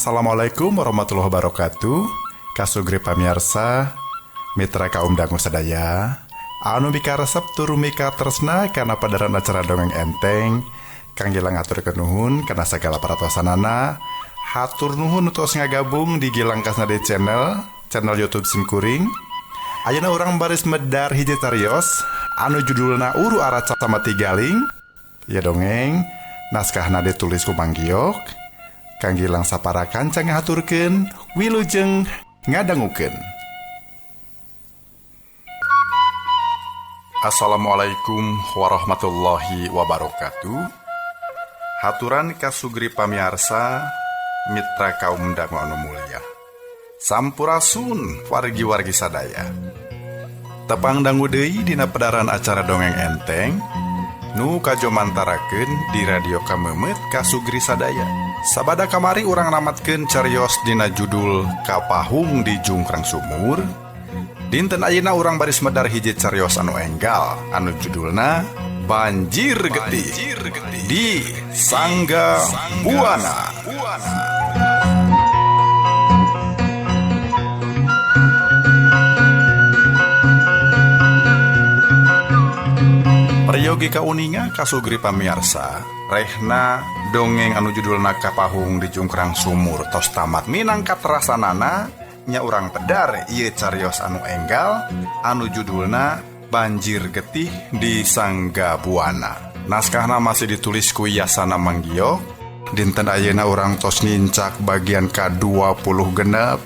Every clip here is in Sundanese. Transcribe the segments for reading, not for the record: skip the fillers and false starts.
Assalamualaikum warahmatullahi wabarakatuh. Kasugri pamiarsa, mitra kaum dangu sadaya anu mikaresep tur mikatresna kana padaran acara dongeng enteng. Kang Gilang haturkeun nuhun kana sagala perhatosanana. Hatur nuhun tos ngagabung di Gilang Kasnade Channel, channel YouTube simkuring. Ayeuna urang baris medar hiji tarios anu judulna Uru Ara Camati Galing. Ieu dongeng naskahna ditulis ku Mang Giok. Kang Gilang sapara kanca ngahaturkeun wilujeng ngadangukeun. Assalamualaikum warahmatullahi wabarakatuh. Haturan kasugri pamiarsa, mitra kaum dangu anu mulia. Sampurasun wargi-wargi sadaya. Tepang dangu deui dina pedaran acara dongeng enteng nu kajomantarakeun di radio Kamemet kasugri sadaya. Sabada kamari urang namatkeun carios dina judul Kapahung di Jungkrang Sumur. Dinten ayeuna urang baris medar hiji carios anu enggal anu judulna Banjir Getih di Sangga Buana. Peryogi kauninga kasugri pamiarsa, rehna dongeng anu judulna Kapahung di Jungkrang Sumur tos tamat minangka terasanana nya urang pedar ieu carios anu enggal anu judulna Banjir Getih di Sangga Buana. Naskahna masih ditulis ku Yasana Manggio. Dinten ayeuna urang tos nincak bagian ka-20 genep.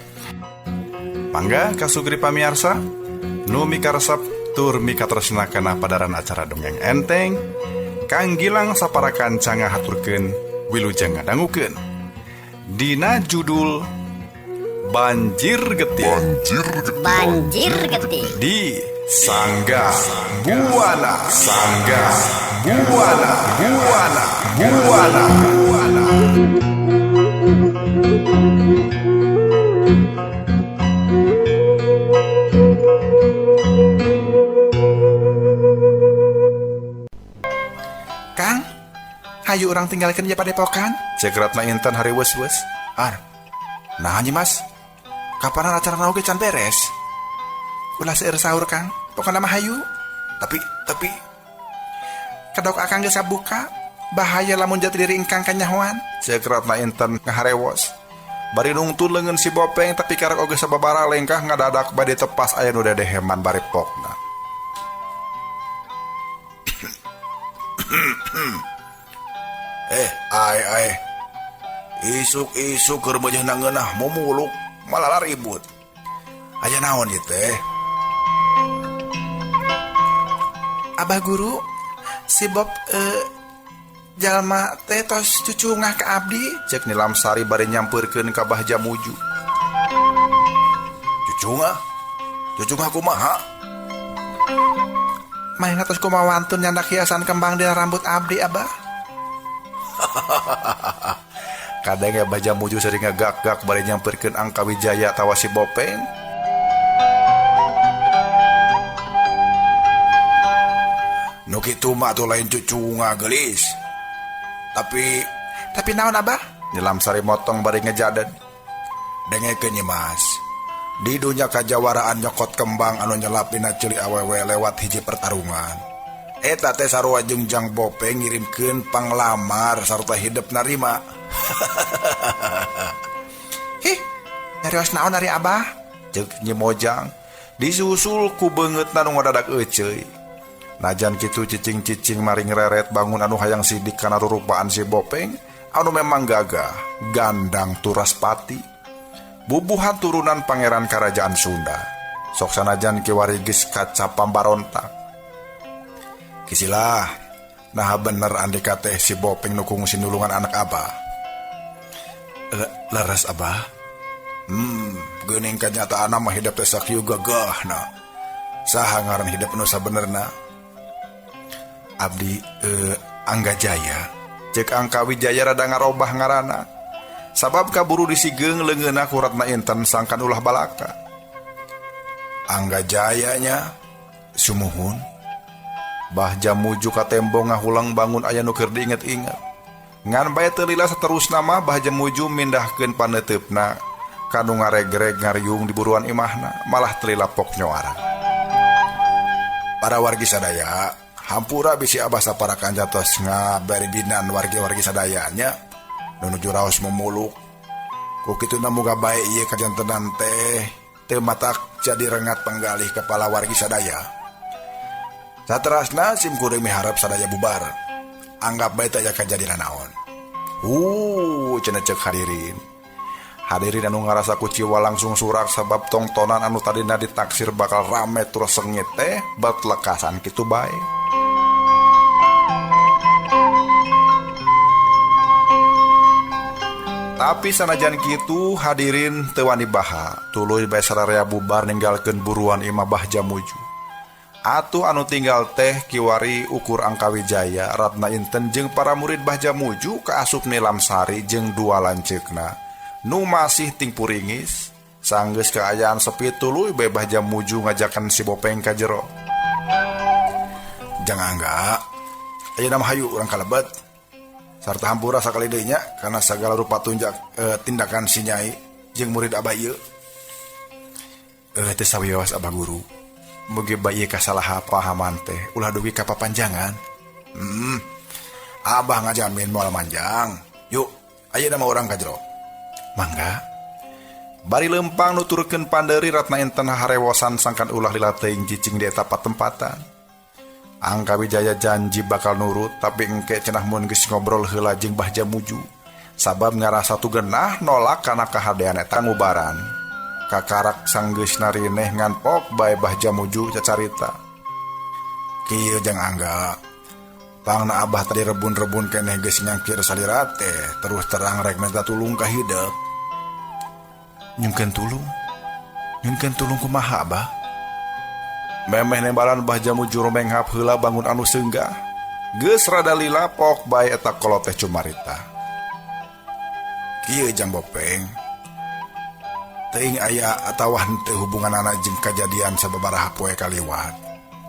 Mangga kasugri pamiarsa nu mikaresep tur mikatresna kana padaran acara dongeng enteng. Kang Gilang sapara kanca ngahaturkeun wilujeng ngadangukeun dina judul Banjir Getih. Banjir Getih di Sangga Buana. Sangga Buana, Buana, Buana, Buana. Kang, hayu urang tinggalkeun ieu padepokan. Cek Ratna Intan hari weus-weus. Ar, nah nyi Mas, kapanan acara oge can beres. Ulah seueur sahur Kang, pokona mah hayu. Tapi kedok akang geus kabuka, bahaya lamun jati diri ingkang kanyahoan. Cek Ratna Intan ngaharewos. Bari nungtun leungeun si Bopeng tapi karek oge sababara lengkah ngadadak bade tepas aya nu dedeheman bari pokna. Ai isuk-isuk keur meujeuhna ngeunah mumuluk malah ribut. Aya naon ieu teh? Abah guru, si Bob jalma teh tos cucungah ka abdi. Cek Nilam Sari bari nyampeurkeun ka Bah Jamuju. Cucungah? Cucungah kumaha? Manehna tos kumaha wantun nyandak hiasan kembang dina rambut abdi, Abah. Kadang Bah Jamuju sering ngagak-gak bari nyampeurkeun Angka Wijaya tawa si Bopeng. Nu kitu mah atuh lain cucungah geulis. Tapi naon Abah? Nilam Sari motong bari ngejaden. Dengekeun nyi Mas. Di dunya kajawaraan nyokot kembang anu nyelap dina ceuli awewe lewat hiji pertarungan. Eta teh sarua jeung Jang Bopeng ngirimkeun panglamar sarta hidep narima. Hih, nyarios naon ari Abah? Ceuk Nyi Mojang disusul ku beungeutna nu ngadadak euceuy. Najan kitu cicing-cicing maring reret bangun anu hayang sidik kana rurupaan si Bopeng anu memang gagah, gandang turaspati. Bubuhan turunan pangeran kerajaan Sunda. Sok sanajan kiwari geus kaca pambarontak. Kisilah, nah bener andika teh si Bopeng nu kungsi nulungan anak Abah. Leres Abah. Geuning kanyataan mah hidup teh sakieu gagahna. Saha ngaran hidup nu sabenerna? Abdi Angga Jaya. Cek Angka Wijaya rada ngarobah ngaranna. Sabab kaburu disigeung leungeunna ku Ratna Intan sangkan ulah balaka. Angga Jayanya sumuhun. Bah Jamuju ka tembo ngahulang bangun aya nu keur diinget-inget. Ngan bae teu lila saterusna mah Bah Jamuju mindahkeun paneuteup-na kanu ngaregreg ngariung di buruan imahna malah teu lila pok nyoara. Para wargi sadaya, hampura bisi abah saparakan jatos ngabaribinan wargi-wargi sadayanya nu nuju raos memuluk. Ku kituna muga bae ieu kajantenan teh teu matak jadi rengat penggalih kepala wargi sadaya. Saterasna sim kuring miharep sadaya bubar. Anggap bae teh aya kajadian naon. Cenah ceuk hadirin. Hadirin anu ngarasa kuciwa langsung surak sabab tongtonan anu tadina ditaksir bakal rame terus sengit teh bat lekasan kitu bae. Tapi sanajan kitu hadirin teu wani baha, tuluy bae sararea bubar ninggalkeun buruan imah Bah Jamuju. Atuh anu tinggal teh kiwari ukur Angkawijaya, Ratna Inten jeung para murid Bah Jamuju kaasup Nilam Sari jeung dua lanceukna. Nu masih tingpuringis, sanggeus kaayaan sepi tuluy bae Bah Jamuju ngajakan si Bopeng ka jero. Jang Angga, ayeuna mah hayu urang kalebet. Sarta hampura sakali deui nya kana sagala rupa tunjak tindakan si Nyai jeung murid abah ieu. Teu sawios abah guru. Mugi bae ieu kasalahpahaman teh ulah dugi ka papanjangan. Abah ngajamin moal manjang. Yuk, ayeuna mah urang ka jero. Mangga. Bari lempang nuturkeun pandeuri Ratna Inten harewosan sangkan ulah lila teuing cicing di eta patempatan. Angkawijaya janji bakal nurut tapi engke cenah mun geus ngobrol heula jeung Bah Jamuju. Sabab ngarasa tu genah nolak kana kahadean eta ngubaran. Kakarak sanggeus narineh ngan pok bae Bah Jamuju cacarita. Kieu Jang Angga. Pangna abah tadi rebun-rebun keneh geus nyangkir salira teh terus terang rek minta tulung ka hidep. Nyungkeun tulung? Nyungkeun tulung kumaha abah? Memeh nembalan Bah Jamuju rumenghap heula bangun anu seunggah. Geus rada lila pok bae eta kolot teh cumarita. Kieu Jang Bopeng. Teuing aya atawa henteu hubunganana jeung kajadian sababaraha poe kaliwat.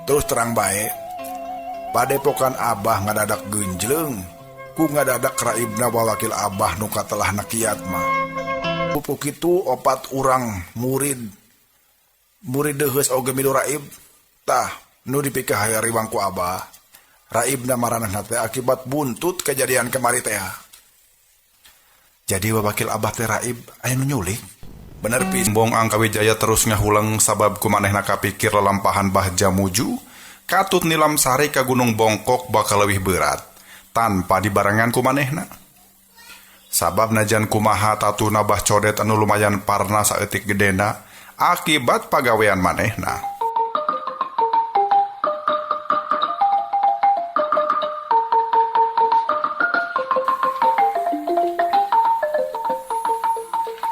Terus terang bae padepokan abah ngadadak geunjleung ku ngadadak raibna wawakil abah nu katelahna kiat mah. Pupu kitu opat urang murid deheus oge milu raib. Tah nu dipikahaya riwang ku abah raibna maranehna teh akibat buntut kejadian kemari teh. Jadi wawakil abah teh raib aya nu nyulik. Bener pisan. Bong Angkawijaya terus ngahuleng sabab kumanehna kapikir lalampahan Bah Jamuju katut Nilam Sari ka Gunung Bongkok bakal leuwih berat tanpa dibarengan kumanehna. Sabab najan kumaha tatuna Bah Codet anu lumayan parna saeutik gedena akibat pagawean manehna.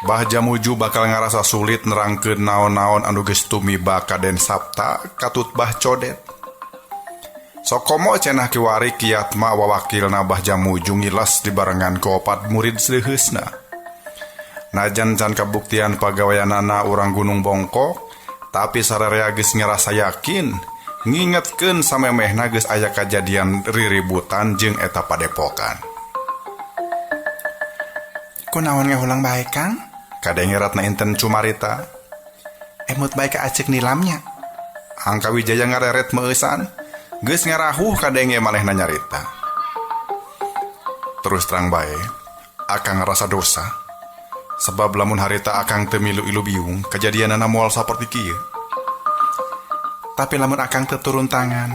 Bah Jamuju bakal ngarasa sulit nerangkeun naon-naon anu geus tumiba ka Den Sapta katut Bah Codet. Sokomo cenah kiwari kiatma wawakilna Bah Jamuju ngilas dibarengan ku opat murid seuheusna. Najan can kabuktian pagaweanana urang Gunung Bongkok, tapi sararea geus ngarasa yakin ngingetkeun samemehna geus aya kajadian riributan jeung eta padepokan. Kunaon ngahulang bae Kang? Kadenge Ratna Inten cumarita. Emut bae ka acek nilamnya. Angkawijaya ngareret meueusan, geus ngarahuh kadenge manehna nyarita. Terus terang bae, akang ngarasa dosa. Sebab lamun harita akang teu milu ilu biung, kajadianana moal saperti kieu. Tapi lamun akang teu turun tangan,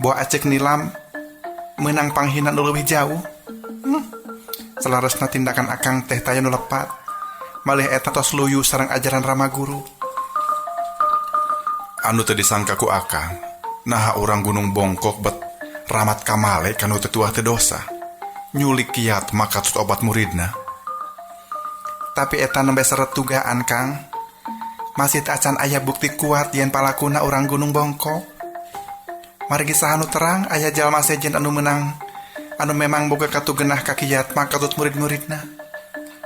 boa acek nilam meunang panghinaan nu leuwih jauh. Selaresna tindakan akang teh taya nu lepat. Malih eta tos luyu sareng ajaran Rama Guru. Anu teu disangka ku akang, naha urang Gunung Bongkok bet ramat kamale kanu teu tuah teu dosa. Nyulik kiat maka tut obat muridna. Tapi eta nembe seret dugaan Kang. Masih acan aya bukti kuat yen palakuna urang Gunung Bongkok. Margi saha nu terang aya jalma sejen anu meunang anu memang boga katugenah ka kiat maka tut murid-muridna.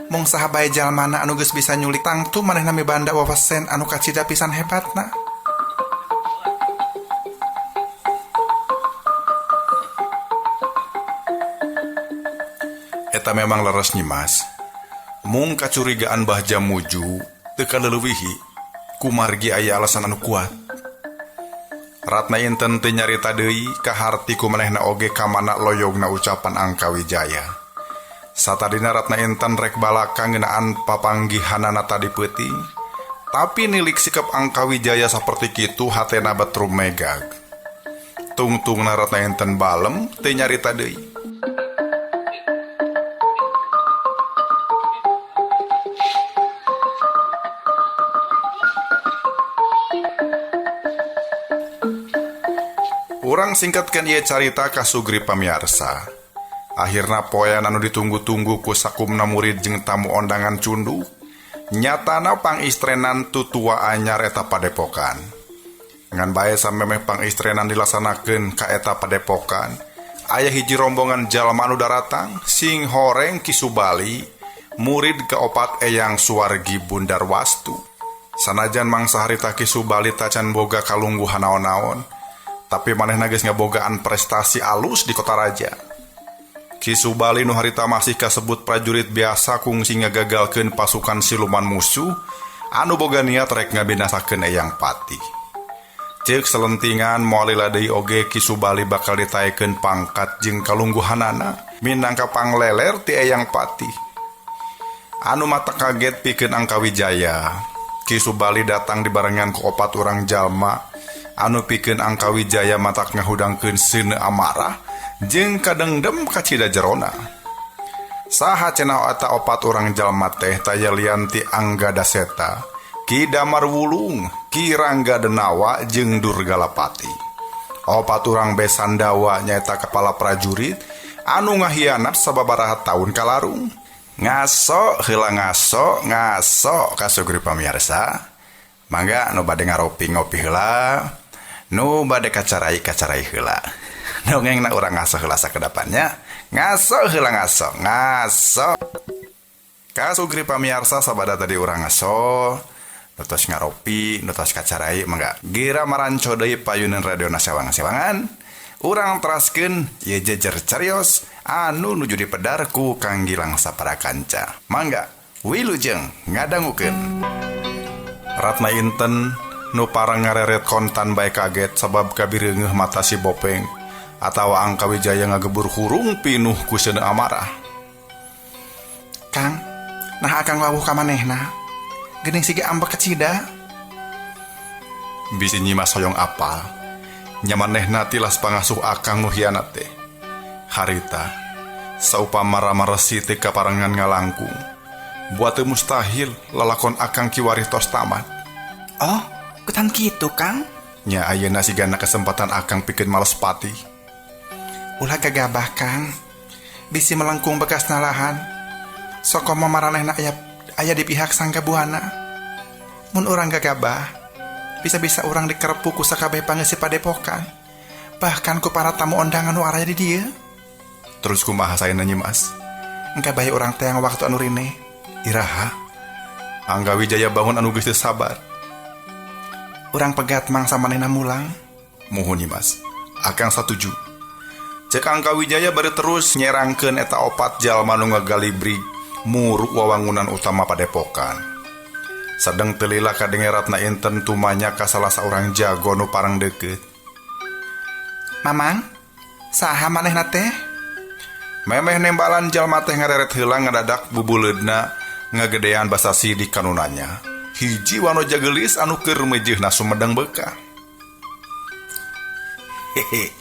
Mung saha bae jalmana anu geus bisa nyulik tangtu manehna mibanda wawasen anu kacida pisan hebatna. Eta memang leres Nyimas. Mung kacurigaan Bah Jamuju teu kaleuwihi kumargi aya alasan anu kuat. Ratna Inten teu nyarita deui kaharti ku manehna oge kamana loyogna ucapan Angkawijaya. Satadina Ratna Inten rek balaka ngeunaan papanggihanana tadi peuting, tapi nilik sikap Angkawijaya saperti kitu hatena betrum megag. Tungtungna Ratna Inten balem teu nyarita deui. Urang singkatkan ieu carita ka Sugri pamiarsa. Akhirna poean anu ditunggu-tunggu ku sakumna murid jeung tamu ondangan cunduk. Nyatana pangistrenan tutua anyar eta padepokan. Ngan bae samemeh pangistrenan dilaksanakeun ka eta padepokan, aya hiji rombongan jalma anu daratang sing horeng Ki Subali, murid kaopat Eyang Suwargi Bundarwastu. Sanajan mangsa harita Ki Subali tacan boga kalungguhan naon-naon, tapi manehna geus ngabogaan prestasi alus di kota raja. Ki Subali nu harita masih kasebut prajurit biasa kungsi ngagagalkeun pasukan siluman musuh anu boga niat rek ngabinasakeun Eyang Patih. Ceuk selentingan moal lila deui oge Ki Subali bakal ditaekeun pangkat jeung kalungguhanana minangka pangleler ti Eyang Patih. Anu mata kaget pikeun Angkawijaya. Ki Subali datang dibarengan ku opat urang jalma anu pikeun Angkawijaya matak ngahudangkeun seuneu amarah jeung kadengdem kacida jerona. Saha cenah eta opat urang jalma teh taya lian ti Anggadaseta, Ki Damar Wulung, Ki Rangga Denawa jeung Durgalapati. Opat urang besandawa nyaeta kepala prajurit anu ngahianat sababaraha taun kalarung. Ngaso heula ngaso ngaso ka Sugri pamiarsa. Mangga nu bade ngaropi ngopi heula, nu bade kacarai kacarai heula. Dongengna urang ngaso heula sakedapannya. Ngaso heula ngaso ngaso. Ka Sugri pamiarsa sabada tadi urang ngaso, nutos ngaropi, nutos kacarai, mangga gira maranco deui payunan radio sewang-sewangan. Urang teraskeun ieu jejer carios anu nuju dipedar ku Kang Gilang Saparakanca. Mangga wilujeng ngadangukeun. Ratna Inten nu parang ngareret kontan bae kaget sabab kabireungeuh mata si Bopeng atawa Angkawijaya ngagebur hurung pinuh ku seuneu amarah. Kang, nah akang wawuh ka manehna. Geuning siga ambek kecida. Bisi Nyimas hoyong apal. Nya manehna tilas pangasuh akang nu hianat teh. Harita saupama Rama Resi teh kaparengan ngalangkung. Buat teu mustahil lalakon akang kiwarih tos tamat. Oh, kutan kitu, Kang? Nya ayeuna sigana kesempatan akang pikeun males pati. Ulah gagabah, Kang. Bisi melengkung bekas nalahan. Sokomo maranehna aya di pihak Sangga Buana. Mun urang gagabah, bisa-bisa urang dikerepuk ku sakabeh pangeusi padepokan. Bahkan ku para tamu ondangan nu araya di dieu. Terus kumaha saena Nyimas? Engke bae urang teang waktu anu rine. Iraha? Anggawijaya bangun anu geus teu sabar. Urang pegat mangsa manehna mulang. Muhun Nyimas, akang satuju. Cek Angkawijaya bari terus nyerangkeun eta opat jalma nu ngagalibrig muruk wawangunan utama padepokan. Sadeng teu lila kadenge Ratna Inten tumanya ka salah saurang jago nu parang deukeut. Mamang, saha manehna teh? Memeh nembalan jalma teh ngareret heula ngadadak bubuleudna ngagedean basa sidik kanunanya. Hiji wanoja geulis anu keur meujeuhna sumedang beukah. Hehe.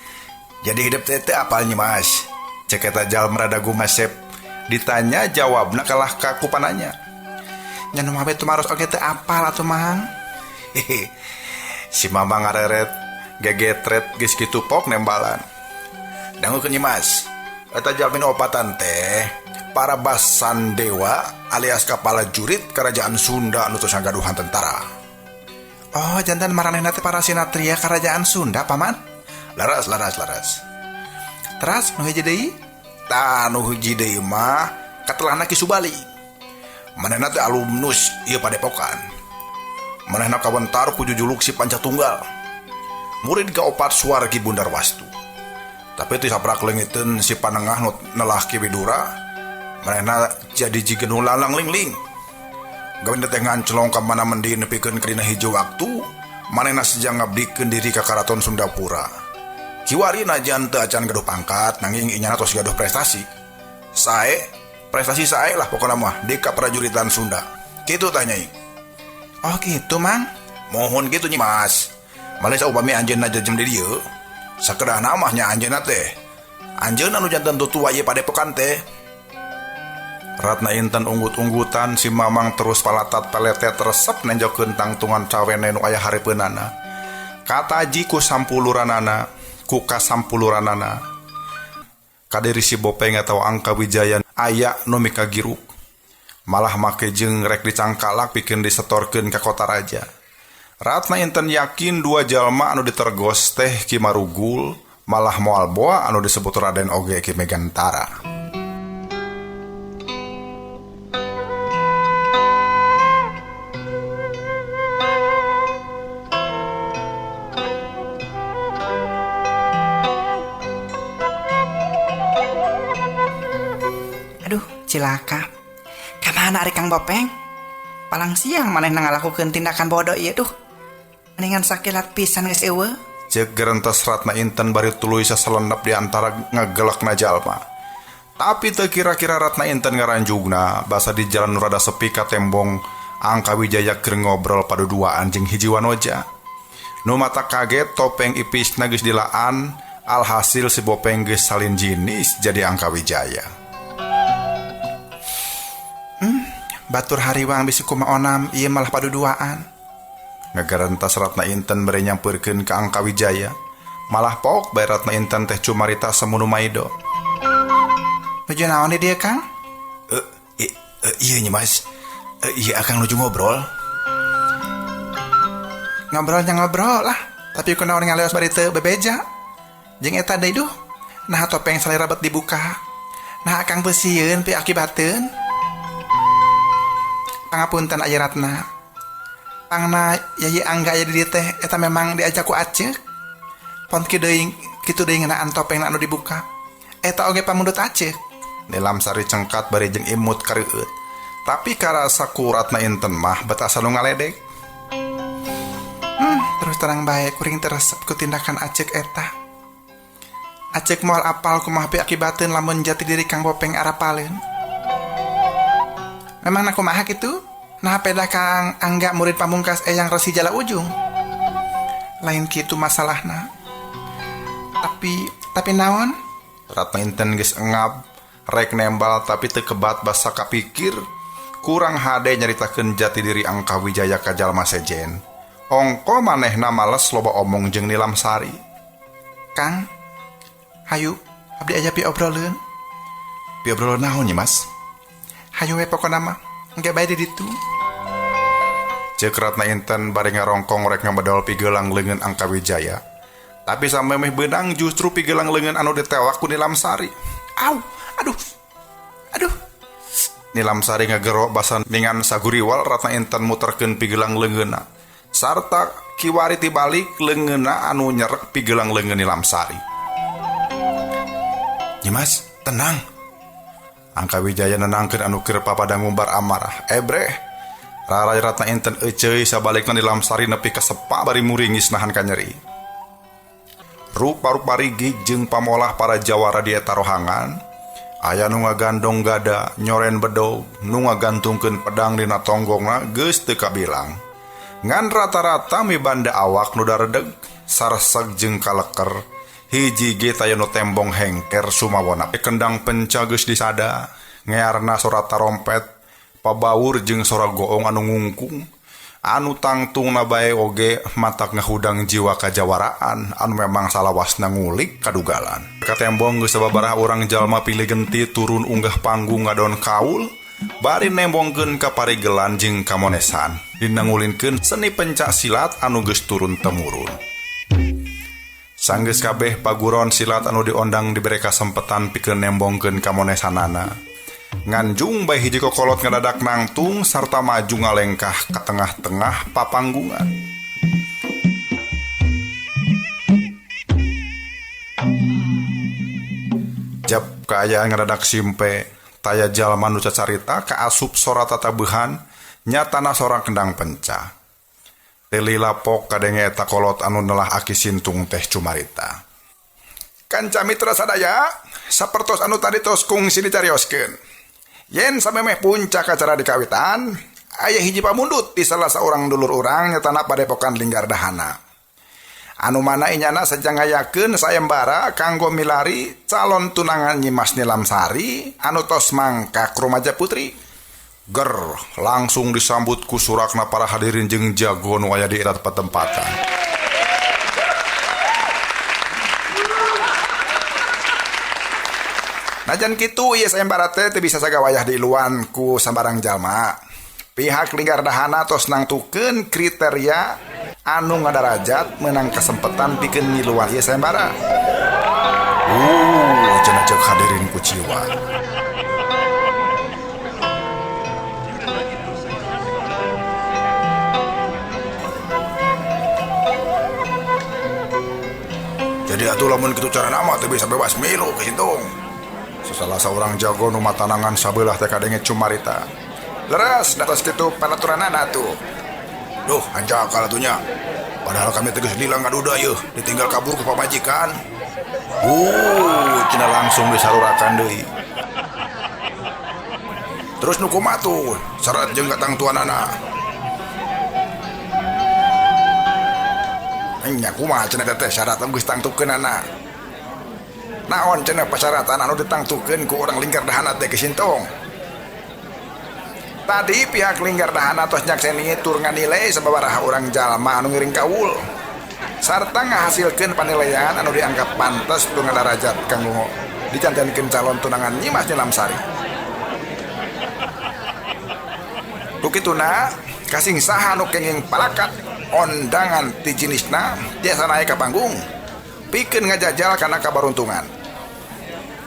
Jadi hidup teh teu apal Nyimas. Cek eta jalma rada gumasep. Ditanya jawabna kalah ka kupananya. Nya nu mabe tumaros oge teu apal atuh Mang. Hehe. Si Mamang ngareret gegetret geus kitu pok nembalan. Dangukeun Nyimas. Eta jalmi nu opatan teh para basandewa alias kepala jurit kerajaan Sunda anu tos ngagaduhan tentara. Oh, jantan maranehna teh para sinatria kerajaan Sunda, Paman? Laras, laras, laras. Teras nu hiji deui? Tah nu hiji deui mah katelahna Ki Subali. Manehna teh alumnus ieu padepokan. Manehna kawentar ku jujuluk si Pancatunggal. Murid kaopat Suwargi Bundarwastu. Tapi ti saprak leungiteun si Panengah nu nelah Ki Widura, Manehna jadi jiga nu lalang lingling. Gawe teh ngancelong ka mana mendi nepikeun ka dina hiji waktu manehna sejang ngabdikeun diri ka Karaton Sundapura. Kiwari najan teu acan gaduh pangkat nanging inyana tos gaduh prestasi. Sae, prestasi sae lah pokona mah di kaprajuritan Sunda. Kitu tah Nyai. Oh gitu Mang. Mohon gitu Nyi Mas. Malih saupami anjeunna jejeng di dieu. Sakedahna mah nya anjeunna teh. Anjeunna nu janten tutua ieu padepokan teh. Ratna Inten unggut-unggutan si Mamang terus palatat peletet resep nenjokeun tangtungan cawene nu aya hareupeunana. Kataji ku sampuluranana, ku kasampuluranana. Kadiri si Bopeng atawa Angka Wijaya aya nu mikagiruk. Malah make jeung rek dicangkalak pikeun disetorkeun ka kota raja. Ratna Inten yakin dua jalma anu ditergos teh Ki Marugul, malah moal boa anu disebut Raden oge Ki Megantara. Aduh, cilaka. Kamana ari Kang Bopeng? Palang siang manehna ngalakukeun tindakan bodoh ieu duh. Mendingan sakilat pisan geus eueuh. Ceuk gerentes Ratna Inten bari tuluy saselendap di antara ngagelekna jalma. Tapi teu kira-kira Ratna Inten ngaranjugna basa di jalan nu rada sepi ka tembong Angka Wijaya keur ngobrol paduduaan jeung hiji wanoja. Nu mata kaget topeng ipisna geus dilaan, alhasil si Bopeng geus salin jinis jadi Angka Wijaya. Batur hariwang bisi kumaha onam ieu malah paduduaan. Ngagerentas Ratna Inten bari nyampeurkeun ka Angka Wijaya. Malah pok bae Ratna Inten teh cumarita samunu maido. Nuju naon di dieu Kang? Iya Nyi Mas. Iya akang nuju ngobrol. Ngobrolnya ngobrol lah, tapi kunaon ngaleos bari teu bebeja. Jeung eta deui duh. Nah topeng salira bet dibuka. Nah akang beusieun pi akibateun. Pangapunten aya Ratna. Pangna Yayi Angga aya di dieu teh eta memang diajak ku Aceuk. Pon kieu deui kitu deui ngeunaan topengna anu dibuka. Eta oge pamundut Aceuk. Nilam Sari cengkat bari jeung imut kareueut. Tapi karasa ku Ratna Inten mah bet asa nu ngaledek. Terus terang bae kuring teu resep ku tindakan Aceuk eta. Aceuk moal apal kumaha pi akibateun lamun jati diri Kang Bopeng arapaleun. Memang nak kumaha kitu? Nah peda Kang Angga murid pamungkas Eyang Resi Jala Ujung. Lain kitu masalahna. Tapi naon? Ratna Inten geus engap rek nembal tapi teu kebat basa kapikir kurang hade nyaritakeun jati diri Angka Wijaya ka jalma sejen. Ongko manehna males loba omong jeung Nilam Sari. Kang, hayu abdi aya pi obroleun. Pi obroleun naon Nyi Mas? Hayu we pokona mah, engke bae di ditu. Ceuk Ratna Inten bari ngarongkong rek ngabedol pigelang leungeun Angka Wijaya. Tapi samemeh beunang justru pigelang leungeun anu ditewak ku Nilam Sari. Au, aduh. Aduh. Nilam Sari ngagero basa ningan saguriwal Ratna Inten muterkeun pigelang leungeunna. Sarta kiwari tibalik leungeunna anu nyerek pigelang leungeun Nilam Sari. Nyi Mas, tenang. Angka Wijaya nenangkeun anu keur papada ngumbar amarah. Ebreh. Raray Ratna Inten euceuy sabalikna Nilam Sari nepi ka sepa bari muringis nahan kanyeri. Rupa-rupa rigig jeung pamolah para jawara di eta rohangan. Aya nu ngagandong gada, nyoren bedog, nu ngagantungkeun pedang dina tonggongna geus teu kabilang. Ngan rata-rata mibanda awak nu daredeg, sareseg jeung kaleker. Hiji ge taya nu tembong hengker sumawona. Kendang penca geus disada, ngearna sora tarompet, pabaur jeung sora goong anu ngungkung. Anu tangtungna bae oge matak ngahudang jiwa kajawaraan anu memang salawasna ngulik kadugalan. Katembong geus sababaraha urang jalma pilih genti turun unggah panggung ngadon kaul, bari nembongkeun ka parigelan jeung kamonesan, dina ngulinkeun seni pencak silat anu geus turun temurun. Sanggeus kabeh paguron silat anu diondang dibere kasempetan pikeun nembongkeun kamonesanana. Nganjung bae hiji kokolot ngadadak nangtung sarta maju ngalengkah ka tengah-tengah papanggungan. Jap kaayaan ngadadak simpe, Taya jalma nu cacarita kaasup sora tatabehan nyatana sora kendang penca. Teu lila pok kadenge eta kolot anu nelah Aki Sintung teh cumarita. Kanca mitra sadaya, sapertos anu tadi tos kungsi dicarioskeun. Yen samemeh puncak acara dikawitan, aya hiji pamundut di salah saurang dulur urang nyatana padepokan Linggar Dahana. Anu mana inyana sejang ngayakeun sayembara kanggo milari calon tunangan Nyimas Nilamsari anu tos mangkak rumaja putri. Ger langsung disambut ku surakna para hadirin jeung jago nu aya di eta patempatan. Najan kitu ieu sayembara teh teu bisa sagawayah diiluan ku sambarang jalma. Pihak Linggar Dahana tos nangtukeun kriteria anu ngadarajat menang kesempatan pikeun ngiluan ieu sayembara. Cenah ceuk hadirin kuciwa. Jadi atuh lamun kitu carana mah teu bisa bebas milu Ki Sintung. Salah saurang jago nu matanangan sabelah teh kadenge cumarita. Leres datos kitu palaturanana atuh. Duh, hanjakal atunya. Padahal kami tegas lila ngaduda yeuh, ditinggal kabur ku pamajikan. Cenah langsung disarurakan deui. Terus nu kumaha tuh syarat jeung katangtuanana? Nya kumaha cenah teh syarat geus tangtukeunana. Naon cenah pasyaratan anu ditangtukeun ku urang Linggar Dahana teh Ki Sintung? Tadi pihak Linggar Dahana tos nyakseni tur nganilai sababaraha urang jalma anu ngiring kaul sarta ngahasilkeun panilaian anu dianggap pantes tur ngadarajat kanggo dicantenkeun calon tunangan Nyimas Nilamsari. Ku kituna kasing saha anu kenging palakat ondangan ti jinisna tiasa naik ka panggung pikeun ngajajal kana kabaruntungan.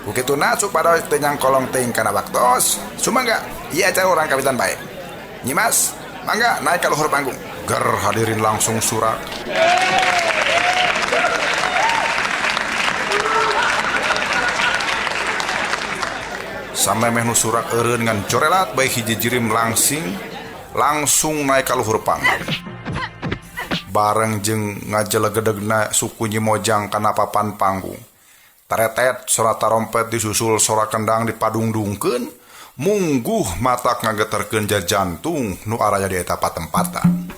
Ku kituna supados teu nyangkolong teuing kana waktos, sumangga ieu acara urang kawitan bae. Nyimas, mangga naik ka luhur panggung. Ger hadirin langsung surak. Samemeh nu surak eureun ngan corelat bae hiji jirim langsing langsung naik ka luhur panggung. Bareng jeung ngajelegedegna suku Nyi Mojang kana papan panggung. Taretet sora tarompet disusul sora kendang dipadungdungkeun, mungguh matak ngageterkeun jantung nu araya di eta patempatan.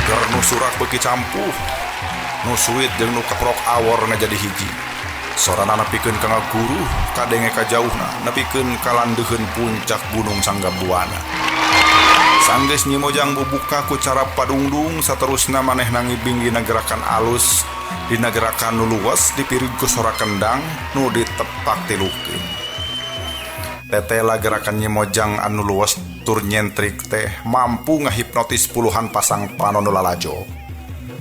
Ger nu surak beuki campuh, nu suit jeung nu keprok awor ngajadi hiji. Sorana nepikeun ka ngaguruh kadenge ka jauhna nepikeun ka landeuheun puncak Gunung Sanggabuana. Sanggeus Nyi Mojang bubuka ku cara padungdung saterusna manehna ngibing dina gerakan alus dina gerakan nu luwes dipirig ku sora kendang nu ditepak tilukeun. Tetela gerakan Nyi Mojang anu luwes tur nyentrik teh mampu ngahipnotis puluhan pasang panon nu lalajo.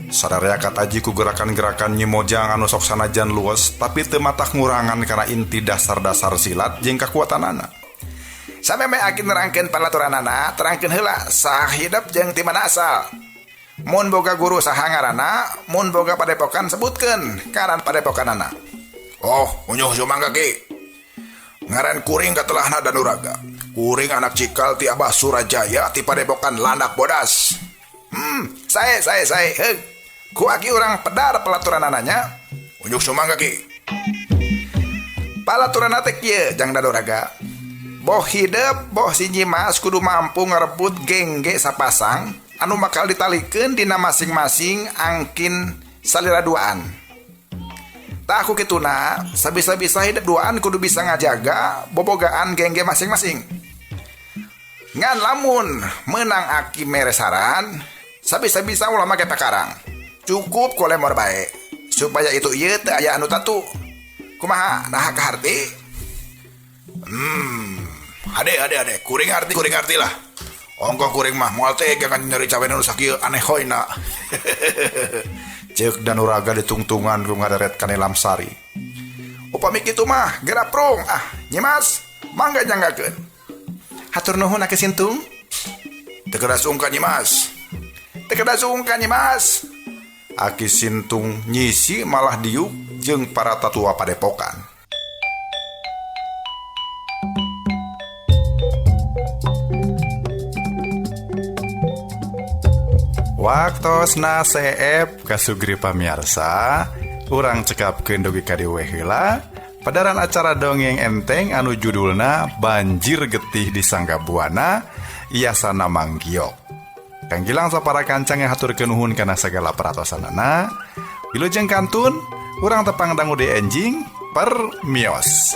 Sadarea kataji ku gerakan-gerakan Nyi Mojang anu sok sanajan luwes tapi teu matak ngurangan kana inti dasar-dasar silat jeung kakuatanana. Samemeh aki nerangkeun palaturanana, terangkeun heula saha hidep jeung ti mana asal. Mun boga guru saha ngaranna, mun boga padepokan sebutkeun ngaran padepokanana. Oh, unjuh sumangga ki. Ngaran kuring katelahna Danuraga. Kuring anak cikal ti Abah Surajaya ti padepokan Landak Bodas. Sae heug. Ku aki urang pedar pelaturanananya. Unjuk sumangga ki. Palaturanana teh kieu jang Danuraga. Boh hidep boh si Nyimas kudu mampu ngarebut gengge sapasang anu bakal ditalikeun dina masing-masing angkin salira duaan. Tah ku kituna sabisa-bisa hidep duaan kudu bisa ngajaga bobogaan gengge masing-masing. Ngan lamun menang aki mere saran sabisa-bisa ulah make pakarang. Cukup kolemor bae supaya itu ieu teu aya anu tatu. Kumaha naha kaharti? Ade kuring arti lah. Ongkoh kuring mah moal teh kan nyeri cawe nu sakieu aneh hoyna. Ceuk Danuraga ditungtungan ku ngaderet ka Nilamsari. Upami kitu mah geura prung ah Nyimas Mangga nyanggakeun. Hatur nuhun Aki Sintung. Teu kedah sungkan Nyimas. Teu kedah sungkan Nyimas. Aki Sintung nyisi malah diuk jeung para tatua padepokan. Waktosna seep kasugri pamiarsa, urang cekapkeun dugi ka dieu we heula. Padaran acara dongeng enteng anu judulna Banjir Getih di Sanggabuana Yasana Manggiok. Kang Gilang sapara kancang yang haturkeun nuhun kana sagala peratosanana. Wilujeng kantun, urang tepang dangu di enjing permios.